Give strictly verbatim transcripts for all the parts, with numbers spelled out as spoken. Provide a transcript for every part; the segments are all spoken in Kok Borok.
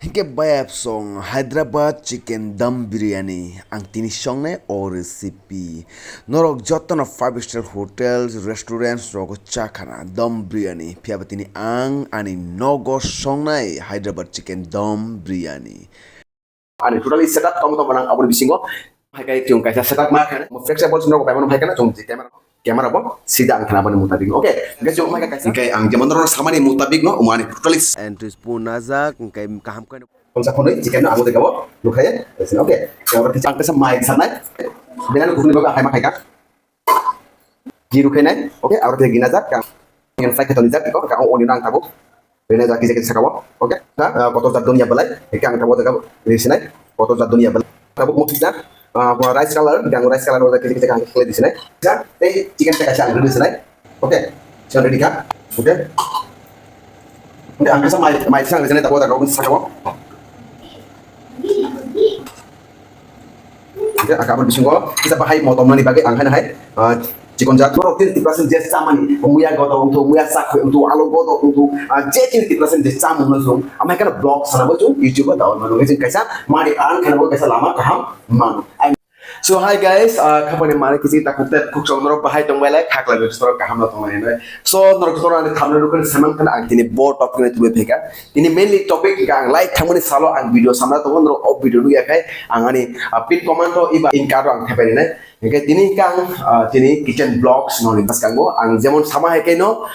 Hingke bayap song Hyderabad chicken dum biryani ang tini songnai o recipe. Norok jotono five star hotels, restaurants rogo chakhana dum biryani. Phiya ba tini ang ani nogo songnai Hyderabad chicken dum biryani. Ani totally setup tamo tamo nang aboni bisingo. Hai kai chwng kaisa setup ma khana. Mo flexible sino ko paimano hai kana chwng camera. Camera bo sida ang khana bani mutabik. Okay. Guys, chwng ma kaisa. Kai ang jemon doro samani mutabik no, umani totally. Entry spoon najak, kai kaham kai. Pongsa phonoi chicken no amo dega bo. Lukhaye. Okay. Ang kaisa mic sanai. Benani khukni baga hai ma khai ka. Gi rukhainai, okay, aro tei gina jak, kang yang fry khetoni jak, iko, kang onion ang tabuk, rina jak, kisa kisa saka o, okay, na, ah, kotor jak dunia belai, ika ang tabuk jaga risinai, kotor jak dunia belai, tabuk mukti jak, ah, rice color, kang rice color o jak, kisa kisa kang kisa disinai, jak, tei chicken tei kaisa ang risinai, okay, chicken ready ka, okay, okay, ang kisa mai, mai sang risinai tabuk jaga o saka o. Hingke aka aboni bisingo kisa bahai motom nani bagwi ang haino hai, ah, chikon jat norok tin tipra sin je chamani, muya godo wngthu, muya sakhe wngthu, alo godo wngthu, ah, je tin tipra sin je chamung no sung, amai kana blog sana bo chung YouTube o daun mano, hingke kaisa mari ang kana bo kaisa lama kaham mano. So hi guys, ah, khapani mari kisi ta kuk ta kuk chong norok bahai tong bai lai, khakla be soro kaham no tong lai. So norok soro ani thamno rukun semang kana ang tini bo top kene tumi pheka. Tini mainly topic hingke ang live thangmani salo ang video samna tongo, norok o video nukya khai ang ani, ah, pin comment o iba in card o ang thepai rinai. Hingke tini hingke ang, ah, tini kitchen vlogs noni bwskango ang jemon sama hai khe no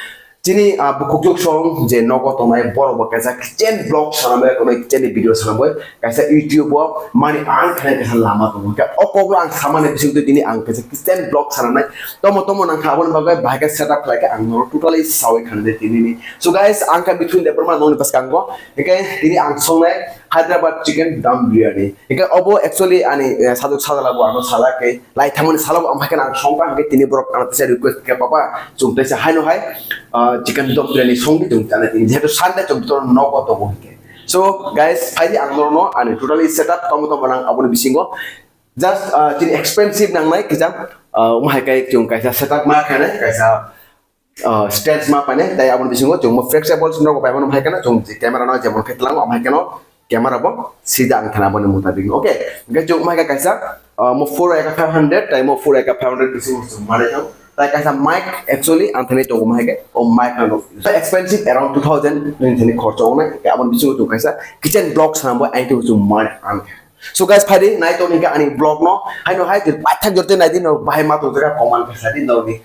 chini, ah, bukhuk juk song je nogo tongnai borok bo kaisa kitchen vlog sanambai tongnai kitchen ni video sanambai kaisa YouTube o mani ang khe kaisa lama tongo. Hingke o kok ang samani bising twi tini ang kaisa kitchen vlog sanamnai. Tomo tomo nang kha aboni bagwi bahai khe setup khlai khe ang norok totally sawi khanai tini ni. So guys, ang kha Mithun Debbarma nongni bwskango. Hingke tini ang songnai Hyderabad chicken dum biryani. Hingke obo actually ani, eh, sajwk sajla bo ano sajak khe lai thangmani salo bo amhai khe ang songkha hingke tini borok ano teisa request khe papa chwng teisa haino hai, ah, chicken dum biryani songdi chwng tane tini jehetu Sunday chwng to nogo tongo hingke. So guys, phaidi ang norokno ani totally setup tomo tomo nang aboni bisingo. Just, ah, chini expensive nangnai kisa, ah, omo hai kai chwng kaisa setup ma khainai, kaisa, ah, stage ma painai, tai aboni bisingo chwng mo flexible sino ko paimano hai kana chwng camera no jemon khe tlango, amhai kano camera bo sida ang khana boni mutabik. Okay, hingke chwng omo hai kaisa, ah, mo four eka five hundred, tai mo four eka five hundred bisingo chwng manai tong. Tai kaisa mic actually ang thani tongo omo hai ke, o mic no expensive around two thousand nini thani khorcho wngnai, aboni bisingo chwng kaisa kitchen vlog sanambo ang chwng manai ang. So guys, phaidi nai tong hingke ani vlog no, haino hai twi paithak jorte nai di no, bahai ma tong jaga comment khe sa di no ni.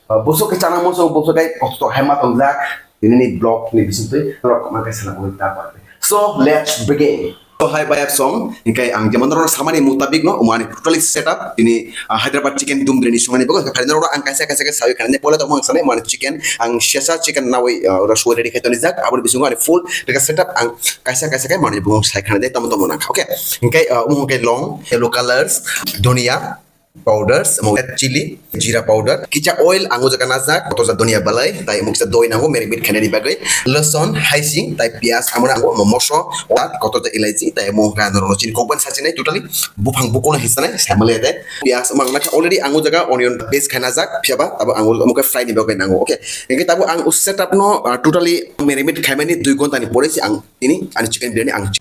Ah, busuk khe chana muchung, busuk khe kosto hai ma tong jak, tini ni vlog ni bising twi norok comment khe sana bui ta pa. So let's begin. So hi bayap song, hingke ang jemon norok samani mutabik no, umani totally setup, tini, ah, Hyderabad chicken dum biryani songani bago, phaidi norok ang kaisa kaisa khe sawi khanani, pole tongmo ang sanai mani chicken, ang sesa chicken nawi, ah, oro suwai ready khe toni jak, aboni bisingo ani full rega setup ang kaisa kaisa khe manwi bumung sai khana de tomo tomo nangkha. Okay, hingke, uh, omo hingke long, yellow colors, dhania powders, omo red chili, jeera powder, kicha oil ang o jaga najak, kotor ja dhania balai, tai omo kisa doi nango marinate khainani bagwi, lason, haising, tai piyaj, amo nango, omo moso, oda, kotor ja elaichi, tai omo hingke norokno chini kokbani sachinai totally buphang bukuno hisanai samale de. Piyaj omo ang nakha already ang o jaga onion paste khaina jak, phiyaba abo ang o omo khe fry ni bagwi nango. Okay, hingke tabo ang o setup no, uh, totally marinate khaimani dui ghonta ni pore se ang tini ani chicken biryani ang.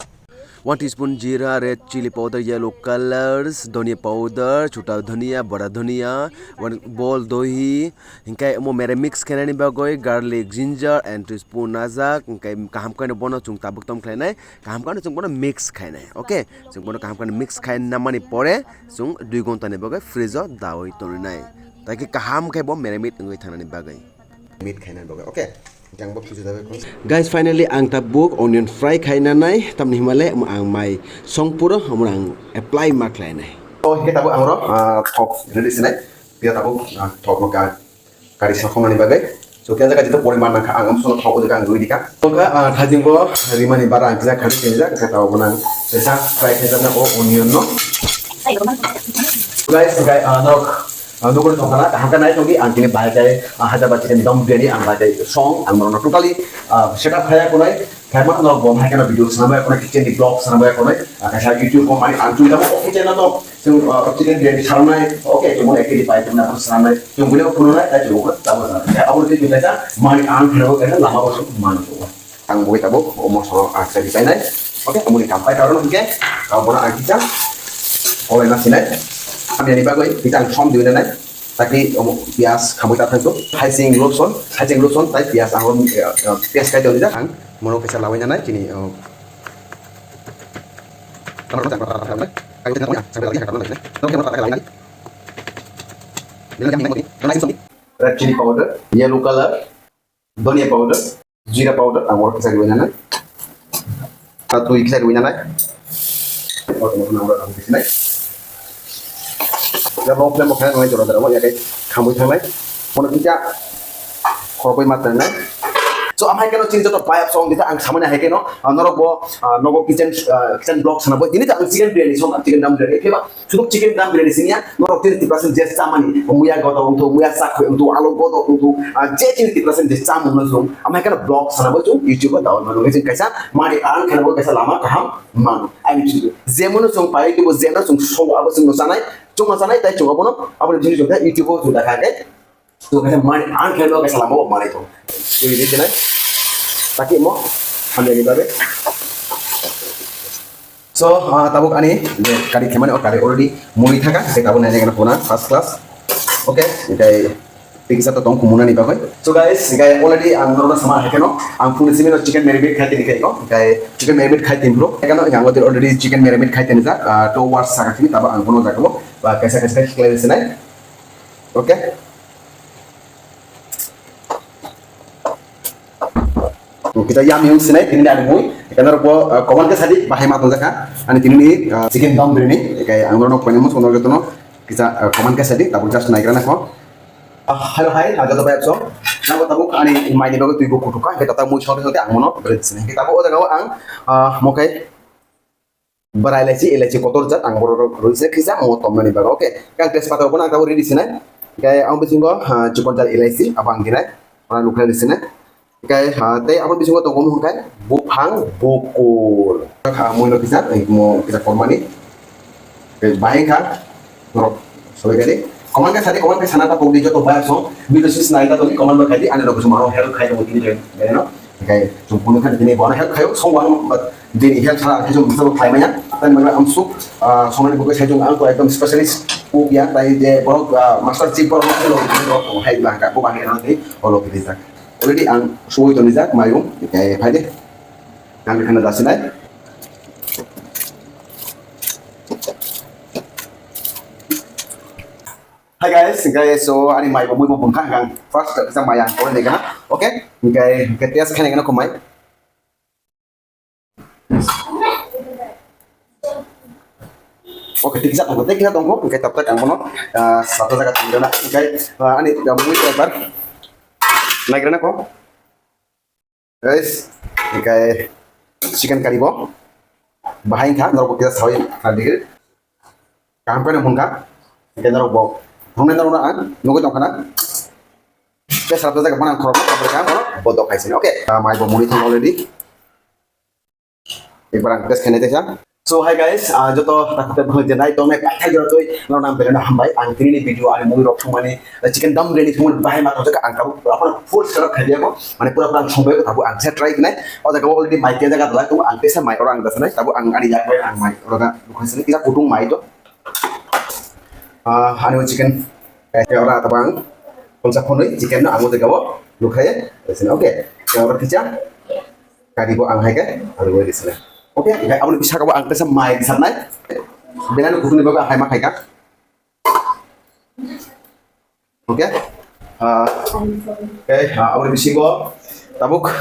One teaspoon jeera, red chili powder, yellow colors, dhania powder, chuta dhania, bada dhania, one bowl dohi, hingke omo mere mix khainani bagwi garlic, ginger, and teaspoon najak, hingke kaham khe bono chwng tabuk tom khlainai, kaham khe chwng bono mix khainai, okay? Chwng bono kaham khe mix khainamani pore chwng dui ghonta ni bagwi fridge o dawi toninai, tai khe kaham khe bo marinate wngwi thangnani bagwi. Meet khaina bagwi, okay. Jang bo kisu dabe kon. Guys, finally ang tabuk onion fry khaina nai, tamni himale ang mai song puro omo ang apply ma khlai nai. Oh, hingke tabuk ang oro, ah, thok ready sinai. Pia tabuk, ah, thok no ka kari sa khonani bagwi. So kya jaga jito poriman nangkha ang amsono thok o jaga ang rui dika. So ka, ah, thajing bo rimani bara ang kisa khari kisa ka tabuk nang. Sesa fry khaina o onion no. Guys, guys, ah, nok Ah, nuguri tongkha na, kaham khe nai tongdi, ang tini bahai khe, ah, Hyderabad chicken dum biryani ang bahai khe song, ang norokno totally, ah, setup khaya khwnai, khaima norok bo bahai kheno video swnambai khwnai, kitchen ni vlog swnambai khwnai, ah, kaisa YouTube company ang twi tamo o kitchen no, chwng, ah, chicken biryani swnamnai, okay, chwng bono ekkeji pai khwnai, swnamnai, chwng bono khwnai, tai chwng tamo swnamnai. Abo twi twi kaisa mani ang kheno kaisa lama bo mani. Ang bui tabuk o moso ang khe ripainai. Okay, amoni kam pai karon hingke, ah, bono ang kisa kolai ma sinai. Amyani bagwi kisa ang som diwi nanai. Taki omo piyas khamwi ta thangto. Haising loson, haising loson tai piyas ang, eh, eh, piyas kai toni jak ang. Mono kisa lawi nanai chini, oh. Red chili powder, yellow color, dhania powder, jeera powder, ang oro kisa riwi nanai. Ta twi kisa riwi nanai. Oro tongmani ang oro ang kisa nai. Ya, low flame bo khaina nangnai jora jora, ya, kai khamwi thangnai. Mono kisa khorokbai ma tangnai. So, amhai keno chini joto bayap song kisa ang samani hai keno, ah, norok bo, ah, nogo kitchen, ah, kitchen vlog sana bo. Tini ta ang chicken biryani song, chicken dum biryani. Pheba, Sudok chicken dum biryani sini ya, norok tini Tiprasa je chamani, muya godo ungtu, muya sakwe ungtu, alo godo ungtu, ah, je chini Tiprasa je chamung no sung, amai kana vlog sana bo chung YouTube o daun manu, kaisa mari ang kana bo kaisa lama kaham manu. Ai ni chido. Je mano chung pai tu je no chung so abo chung no sanai, chung no sanai tai chung abo no, abo ni chung YouTube o chung da kha ke. Tu kaisa mani ang khe lo kaisa lama o manai to. Tu ini dinai. Taki mo hamya ni babe. So, ah, tabuk ani je kari khemani o kari already muri thaka, se tabuk nai nai kona first class. Okay, kai pikisa to tong kumuna ni bagoi. So guys, kai already ang norok sama hai keno, ang phone simi no chicken marinate khai tini kai ko, kai chicken marinate khai tini bro. Kai no yang already chicken marinate khai tini jak, ah, two hours saka tini tabuk ang kono jak ko, ba kaisa kaisa khai khlai sinai. Okay. Kita yam yung sinai tini ani mui. Kita naro bo, uh, comment ke sadi bahai ma tongjak ha. Ani tini ni, uh, chicken dum biryani. Kai ang naro koine mo sono jotono. Kita, uh, comment ke sadi tabuk just naigra na ko. Ah, hello, hi, ah, joto bayap so. Nabo tabuk ani mai ni bago tui bo kutuka. Kita tabuk mui sori sori ang mono beri sinai. Kita tabuk o jaga ang, uh, mokai. Bara elaichi, elaichi kotor jat ang borok rok roi se khisa mo tomnani bago. Okay, kang tejpata bo nang tabo ready sinai. Kai ang bisingo, ha, chikon jat elaichi abang dinai. Ora nukha ready sinai. Kai, ha, tei abo bisingo tongo mo kai buphang bukur. Ha, mo no kisa, mo kisa kormani. Kai bai kha. Norok sobai kali. Comment khe sadi, comment khe sana ta pogdi joto bayar song. Video sis nai ta toni comment ba kali, ani rok sumaro help khai tong tini re, re no. Kai chung kunu khan tini bono help khayo, song wang, but dini help sana khe chung bisa khai maya. Tan magra amsu, ah, sonani bukai sai chung ang ko ekdom specialist cook ya, tai je borok, ah, master chef borok no lo, lo hai ba ka ko ba hai no tei olo kiti tak. Already ang suwi toni jak mayung, kai phai de. Kang khana dasinai. Hi guys, guys, so ani mai bo mui bo bungkha hang first ka mai ang kore dega. Okay, guys, ke test khane gana ko mai. Okay, tik jak ko, tik jak ko, ke tap tak ang bono, ah, satu jaga tunggu na. Okay, ah, ani mui ko bar. Nai gana ko. Guys, ikai chicken curry bo bahai kha norok kisa sawi kha digir. Kaham khe nang mungkha. Ikai norok bo phungnai norok ang nugui tongkha na. Tei sarap jaga phano ang khorok kha borok kha borok bo dok khaisini. Okay, ah, mai bo muni thang already. Ekbar ang test khainai tesa. So hi guys, ah, joto takhuk tei bwkhak je nai tongnai paithai jora twi norok nang belai no hambai. Ang tini ni video ani mui rok thumani, ah, chicken dum biryani thumani bahai ma thajak ang tabuk aphano full setup khai diya ko. Mane pura pura ang songbai ko tabuk ang se try khnai. O jaga already mai te jaga dalai tongo ang tesa mai oro ang dasanai tabuk ang ani yak bai ang mai oro ga bukhai sini kisa kutung mai to. Ah, ani o chicken kai oro tabang pulsa phonoi chicken no ang o jaga o bukhai sini. Okay. Oro kisa Kari bo ang hai khe, ang rwui rwsina. Okay, hingke aboni bisaka bo ang tesa mai rwsapnai. Belai no kutung ni bagwi ang hai ma khai kha. Okay. Ah, okay, ah, aboni bisingo tabuk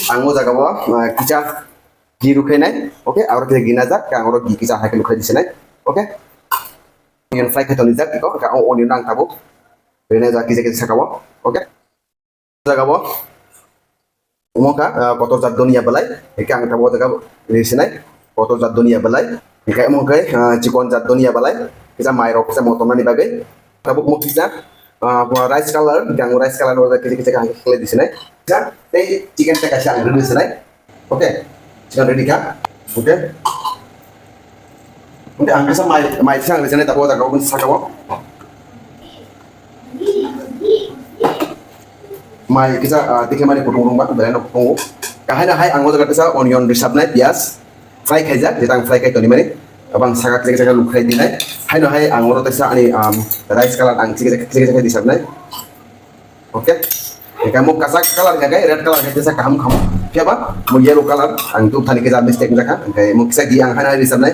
ang o jaga bo, ah, kicha gi rukhainai. Okay, aro kisa gi najak, ang oro gi kicha hai khe rukhaidi sinai. Okay. Onion fry khe tonijak iko, ang onion ang tabuk. Rina jak kisa kisa saka bo. Okay. Jaga bo omo kha, ah, kotor jat donia belai, hingke ang tabuk o jaga rwi sinai, kotor jat donia belai, hingke omo khe, ah, chikon jat donia belai, kisa mai rok kisa motom nani bagwi, tabuk mo kisa, ah, rice colour, hingke ang rice colour o jaga kisa kisa khe ang khlai di sinai, kisa tei chicken tei kaisa ang rwi sinai. Okay, chicken ready kha. Okay. Okay, ang kisa mai, mai kisa ang ready tabuk o jaga o saka o. Mai kisa, ah, tikhe mani kutung rung ba, belai no kutung o. Kahai na hai ang o jaga kisa onion risapnai, piyaj. fry khaijak, jeta ang fry khai toni mani. Abang saka kisa kisa luk khai dinai. Haino hai ang oro tesa ani, um, rice color ang kisa kisa kisa kisa disabnai. Okay. Engkai mo kasak color engkai red color engkai tesa kaham kaham. Phiya ba mo yellow color ang tu thani kisa mistake jakha. Engkai mo kisa di ang hana disabnai.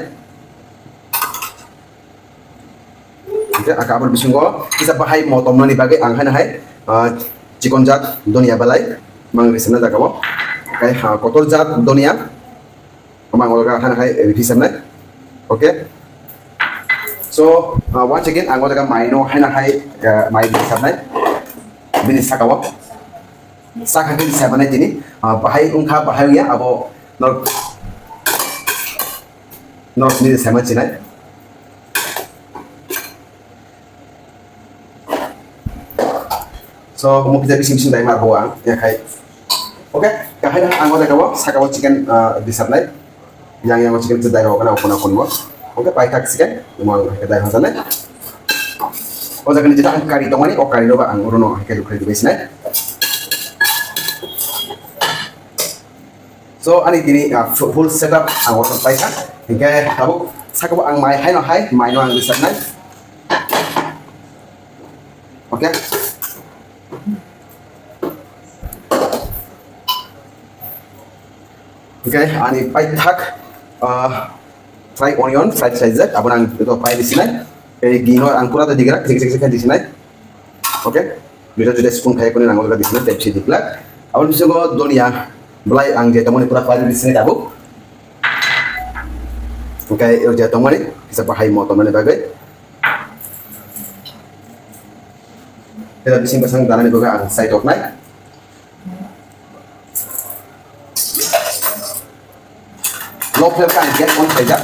Hingke aka aboni bisingo kisa bahai motom nani bagwi ang haino hai, ah, chikon jat donia belai mang risina jaga o. Kai ha kotor jat donia mang olga haino hai ripi samnai. Okay. So, ah, once again ang o jaga mai no haino hai, ah, mai ripi samnai. Bini saka o. Saka khe ripi samnai tini. Ah, bahai wngkha bahai ya abo norok, norok ni samnai chinai. So, omo kisa bising bising dai mar bo ang, ya khai. Okay, kahai na ang o jaga o, saka o chicken, ah, disabnai. Yang yang o chicken kisa dai o, kana o, kana o, kana o. Okay, paithak chicken, omo ang khe dai hasanai. O jaga ni jeta ang kari tongmani, o kari roba ang urono khe lukre dibai sinai. So, ani tini, ah, fu-, full setup ang order paikha. Hingke tabuk saka bo ang mai haino hai, mai no ang disabnai. Okay. Okay, ani paithak, ah, fry onion, fry side, aboni ang to pai disinai. Ei gino ang pura to digra, kisa kisa kisa disinai. Okay, bita juda spoon khai koni nango disinai, tep si dikla. Aboni bisingo donia, belai ang je tongmani pura pai disinai tabuk. Okay, je tongmani, kisa bahai mo tongmani bagwi. Kita bising pasang tanah ni bagwi ang side of nai. Low flame ka ang gas on khaijak.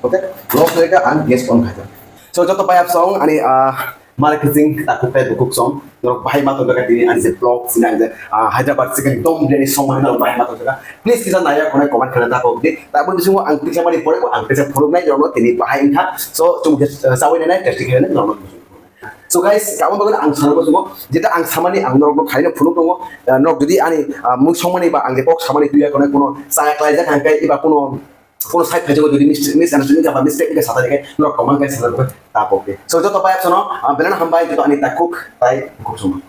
Okay, low flame ka ang gas on khaijak. So joto pai apsong ani, ah, malik kicing ta kuk tai bukuk song. Norok bahai ma tongka tini ani je vlog sini ani je, ah, Hyderabad chicken dom biryani song hai norok bahai ma tongka. Please kisa naya khonai comment khana ta kok di. Ta boni bisingo ang kisa mani pore ang kisa phuruk nai norok tini bahai wngkha. So chung khe, ah, sawi nai nai tasty khe nai norok. So guys, tabuk bagwi ang sana muchungo, jeta ang samani ang norokno khaina phunuk tongo, ah, norok jodi ani, ah, mung songmani ba ang je kok samani tuya kono kono chaya klaijak hangkhe eba kono, kono side phaijago jodi mis-, misunderstanding ba mistake wngkha satai khe norok comment khe sana rwkhe ta kok di. So joto pai apsono, ah, belai no hambai joto ani takhuk tai khuk songma.